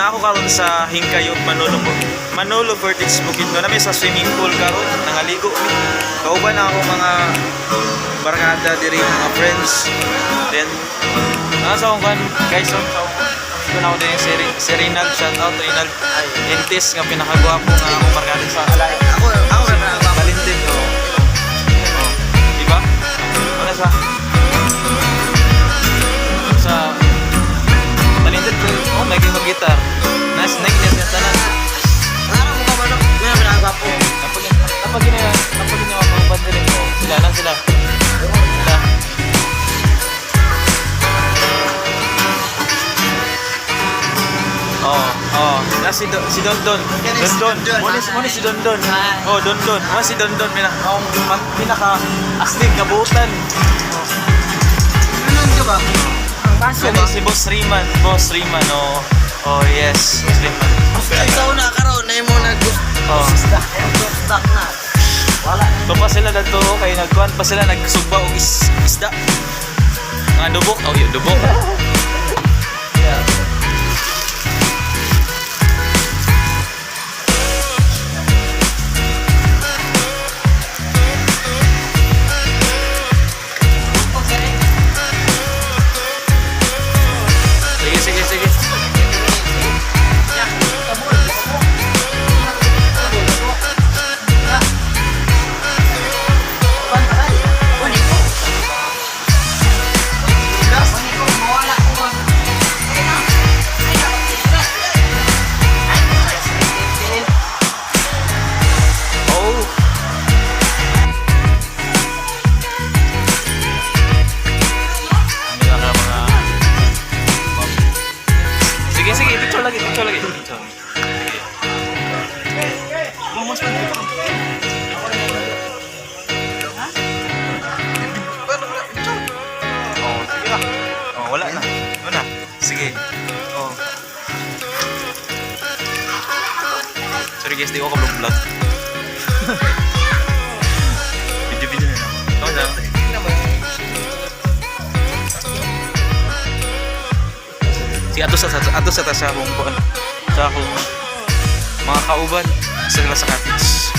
Na ako karon sa Hingkayog, Manolo, Manolo Fortich, Bukidnon. Nami sa swimming pool karon, nangaligo mi. Kauban na ako mga barkada diri, mga friends. Then nasa akong kan guys, so sa akong amigo na ako din si Rinald, shout out Rinald. Intis nga pinakagwapo nga akong barkada sa Ako, ako na. Talented, oh. Oh. Diba? Wala sa talented ko. Oh, may game guitar. Nice, nice niya tanan. Ano mo ka ba no? May pinakagwapo. Napag napag na napag na mga bandering ko. Sila lang sila. Sila. Oh. Na si Don Don. Don Don. Mo ni si Don Don. Oh, Don Don. Mo si Don Don pinaka oh, pinaka astig nga butan. Ano ka ba? Ang baso Kani ba? si Boss Riman, Boss Riman, oh. Oh, yes, Boss Riman. Sa una karon na mo nag Oh. stuck na. Wala. So pa sila dadto kay nagkuan pa sila, nagsugba og isda. Mga dubok, oh, yun, dubok. Yeah. Sige, sige, sige. Oh. Ang mga Sige, sige, picture lagi, picture lagi, picture. Sige. Bumas pa. Oh, sige lah. Oh, wala na. Wala na. Sige. Oh. Sorry guys, di ko ka-vlog. Video-video na lang. Ikaw na. Si ato sa sa akong kuan. Sa akong mga kauban sila sa cottage.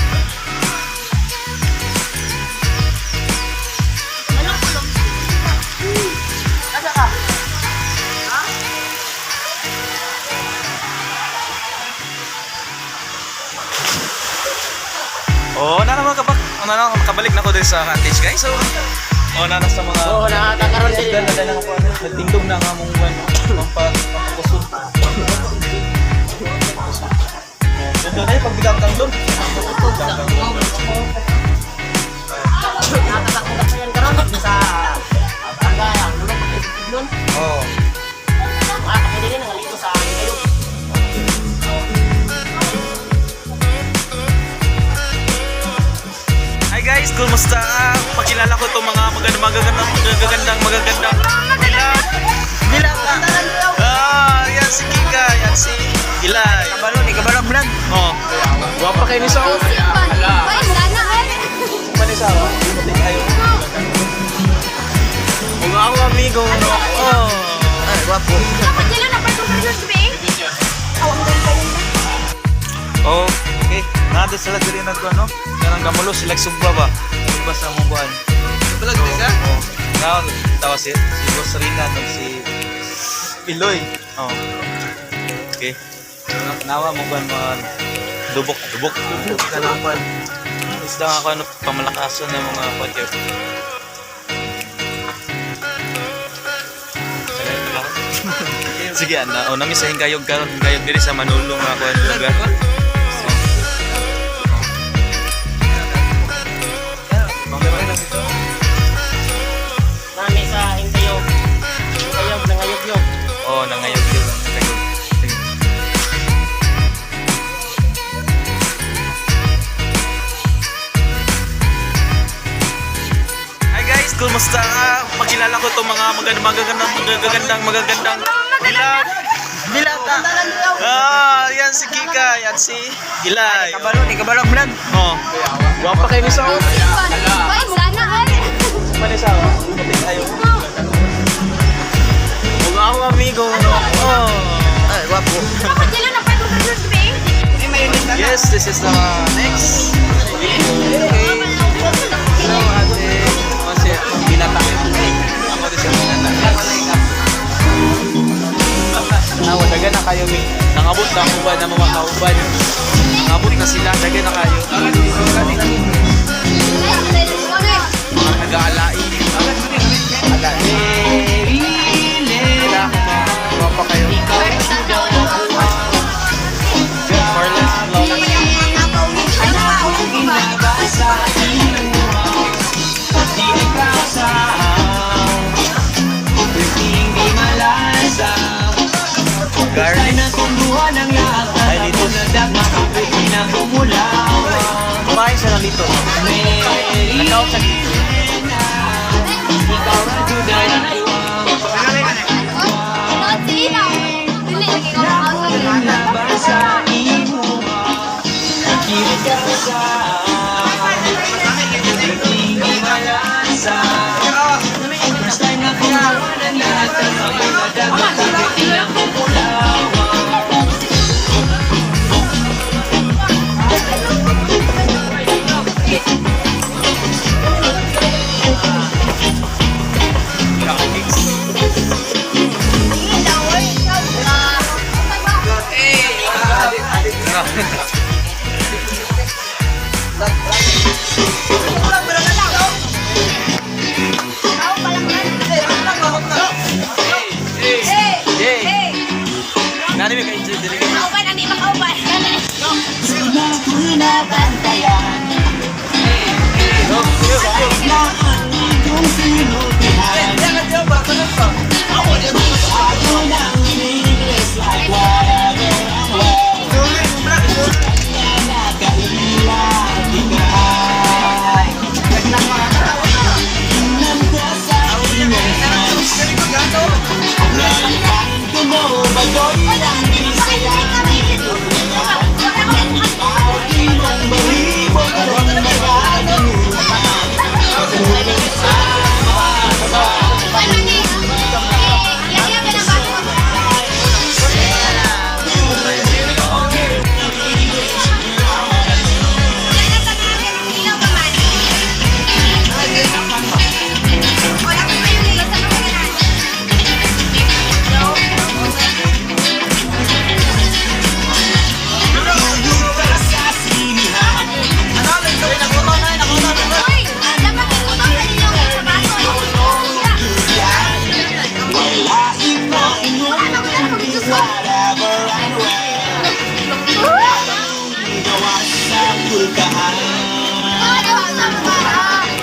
Oh, na naman kabak, na naman kabalik na ko din sa cottage, guys. So, oh, na na sa mga Oo, nakatakaroon sila. Dala na ko ano, nagtindog na nga mong buwan, pampakusod. Doon na pagbigang kang doon. Nakatakot pa yan karon sa barangay ang lulok nun. Oo. Mga kakilili nangalito sa kayo. Hi guys, kumusta? Pakilala ko itong mga magandang magagandang magagandang magagandang Bilang. Bilang ka. Ah, yan si Kika, yan si Ilay. Kabalo ni kabalo vlog. Oh. Guwapa kayo ni Sao. Ay, sana ay. Manisawa. Ayo. Mga ako amigo. Oh. Ay, gwapo. Dapat nila na pa itong gabi. Oh, okay. Nada sila diri nagko ano? Kanang gamulo sila sugba ba? Sugba sa mong buwan. Vlog din ka? Oh. Now, tawa si Boss Rina nung si Piloy. Oh. Okay. Nawa mo ba mga dubok dubok dubok kanang kwan. Isda nga ako ano pamalakasan ng mga kwan kayo. Sige, ana. O, nami sa Hingayog karon, Hingayog diri sa Manolo nga kwan lugar. Nami sa Hingkayog. Hingkayog nangayog-yog. Oh, nangayog yun. Nangayog. Sige. Hi guys, kumusta? Pakilala ko itong mga magandang magagandang magagandang magagandang Bilang. Bilang ka. Ah, yan si Kika, yan si Ilay. Kabalo ni kabalo vlog. Oh. Guwapa kayo ni Sao. Ay, sana ay. Manisawa. Ayo. Mga ako amigo. Oh. Ay, gwapo. Dapat This is the next. Okay. Hello, ate. Ako si Binata. Ako din si Binata. Nawa, daga na kayo, mi. Nangabot na ako ba na mga kauban. Nangabot na sila, daga na kayo. Mga nag-aalai. Alai. Wala akong mga tropa kayo. Carlos Vlog. Garlic. Ay, dito. Kumain siya ng dito. Nagkaon siya dito. Yay! Nani may ka-enjoy dili ka. Go, go, go.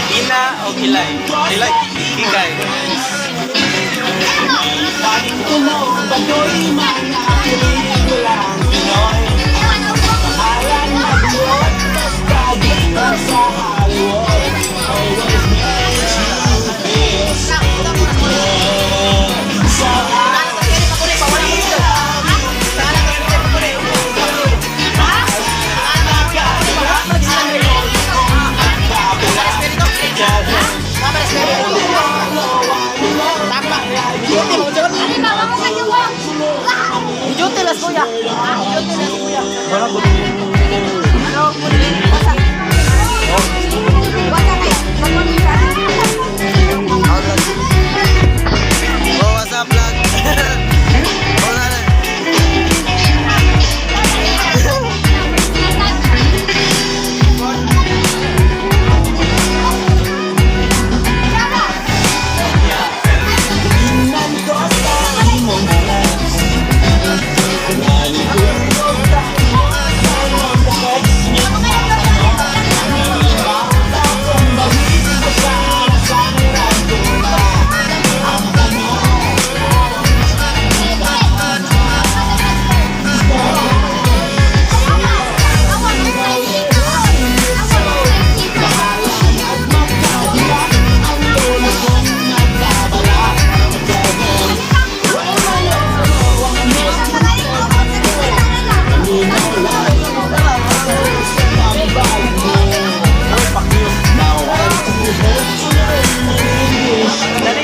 Ina o kilay? Kilay. Kikay. Oh, what's up, vlog? Oh, na.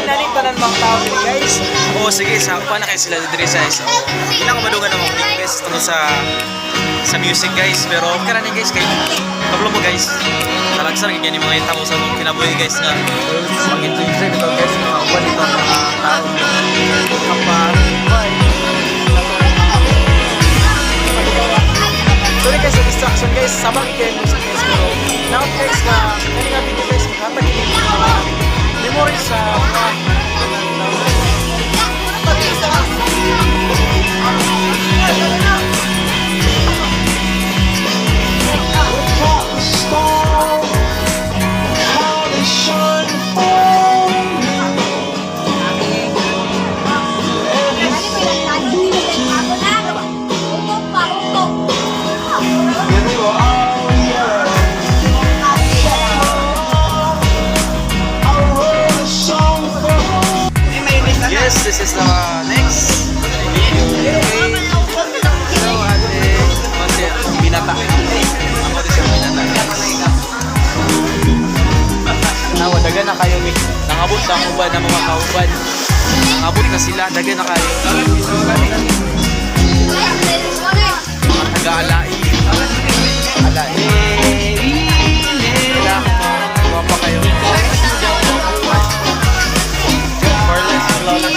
Nani tanan mga tao diri, guys. Oo, sige, sa pa na kayo sila diri sa SO. Hindi na ako madungan ng mga request tungkol sa Sa music, guys, pero okay ra ni, guys, kay kablo mo, guys. Talagsa gyud ni mga tao sa mong kinabuhi, guys, nga Mag-enjoy ito, guys, mga uban ito ang mga tao. Kapag sorry guys sa distraction, guys, sabang kayo music, guys, pero now, guys, na kani nga video, guys, maghatag ini mga memories sa mga. Utok pa, utok. Yes, this is the next video. Okay. So, ate, ako si binata. Ako din siya binata, guys. Nawa, dagan na kayo, mi. Nangabot sa akong uban ng mga kauban. Nangabot na sila, dagan na kayo. Mga taga-alai. Alai. Sila, mga kayo. Carlos, Lola.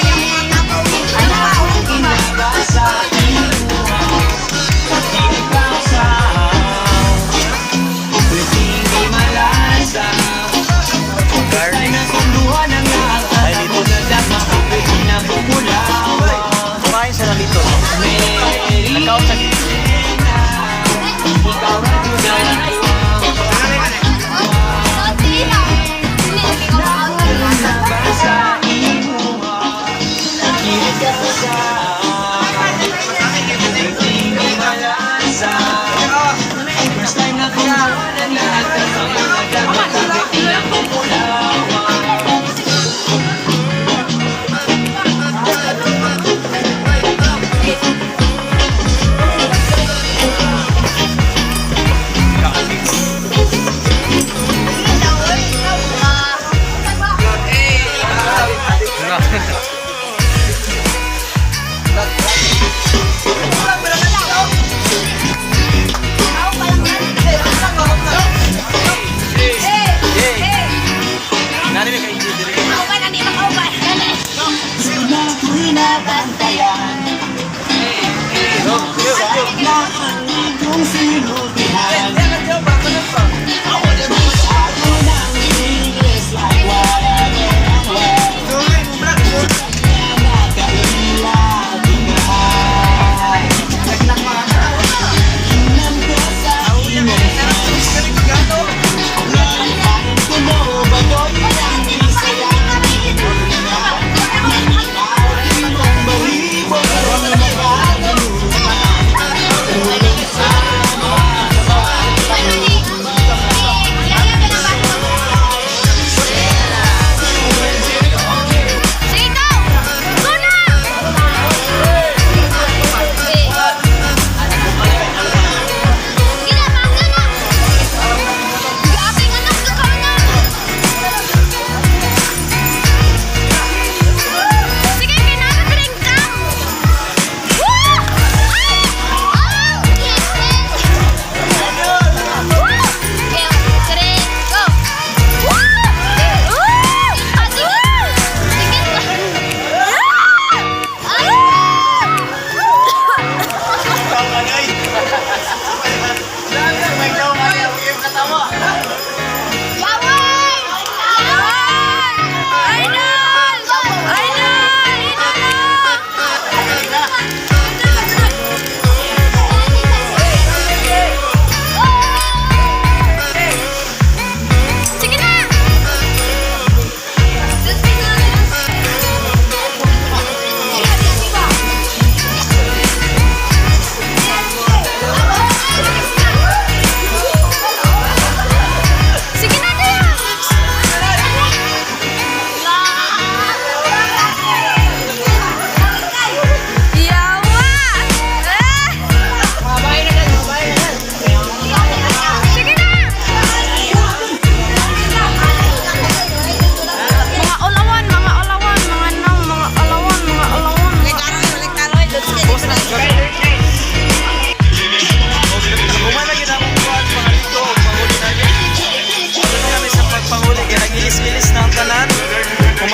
Garlic. Ay, dito. Kumain siya na dito. Nagkaon siya.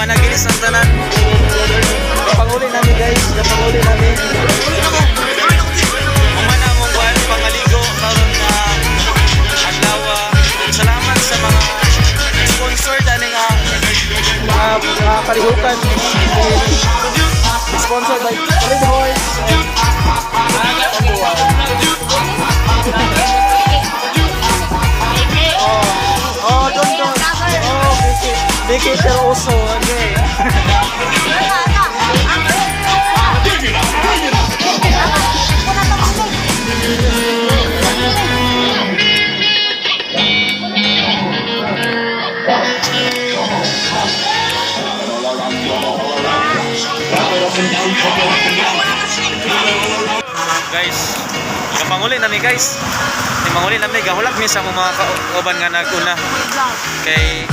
Human na ginis ang tanan. Panguli namin, guys, panguli namin. Human na among kuan pangaligo karon nga adlaw. Salamat sa mga sponsor tani nga Mga kalihukan. Sponsored by Red Horse and Oh, don't don't. Oh, Vicky. Vicky Peroso. Okay. Guys, kapanguli nami, guys. Ni manguli nami, gahulak mi sa mga kauban nga naguna. Kay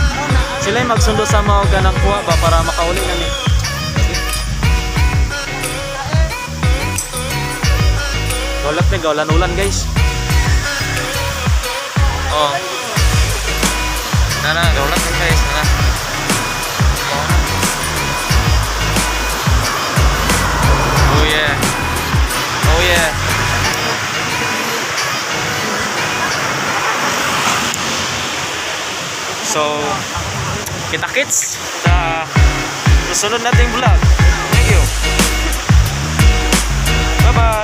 Sila yung magsundo sa mga ganang kuha ba para makauli nami. Gahulak mi, gahulan-ulan, guys. Oh. Nana, gahulak mi, guys, nana. Oh yeah. Oh yeah. So, kita kits sa susunod nating vlog. Thank you. Bye-bye.